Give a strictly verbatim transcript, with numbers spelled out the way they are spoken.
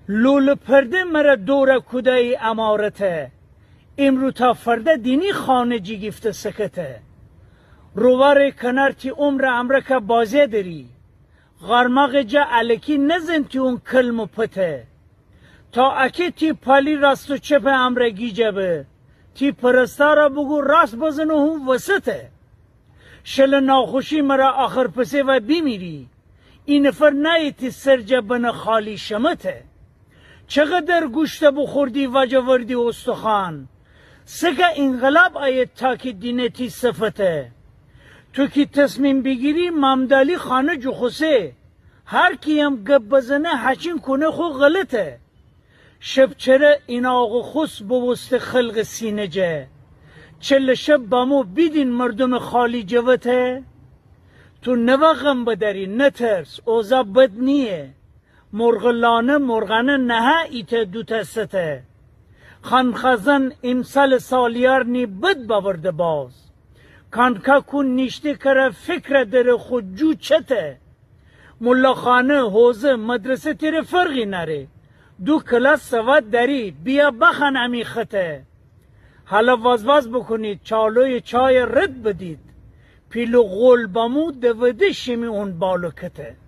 لولٚ پرده مره دورَ کوده‌یی عمارته. امرو تا فرده دینی خانه جیگیفته سکته. رووارٚ کنار تی عمرَ امرأ که بازی دری. قارماغٚ جا الکی نزن تی اون کلم و پته. تا اکه تی پالی راست و چپٚ امرأ گیجه به. تی پرستارَ بوگو راست بزنه هون وسطه. شلٚ ناخوشی مره آخر پسه و بیمیری. ای نفر نأیه تی سر جا بنه خالی شمته. چقدر گوشتَ بوخوردی واجه وردی استخوان. سکه انقلاب آیه تا کی دینه تی صفته. تو کی تصمیم بیگیری مامدالی خانه جوخوسه. هر کی‌یم گب بزنه هچین کونه خو غلطه. شب چره ایناغٚ خوس بوبوسته خلقٚ سینه جه. چله شب بمو بیدین مردومٚ خالی جوته. تو نوا غم بدری، نترس، اوضاع بد نییه. مرغٚ لانه مرغانه نهه ایتأ دوتأ سته. خانخزان امسالٚ سالیار نی بد باورده باز. کانکا کون نیشته کره فکرَ دره خو جو چته. ملاخانه، حوزه، مدرسه تره فرقی نأره. دو کلاس سواد دأری، بیا بخوأن امی خطه. حالا وازواز بوکونید، چالویٚ چایَ رد بدید. پیل و غول بمو دوده شیمی اون بال و کته.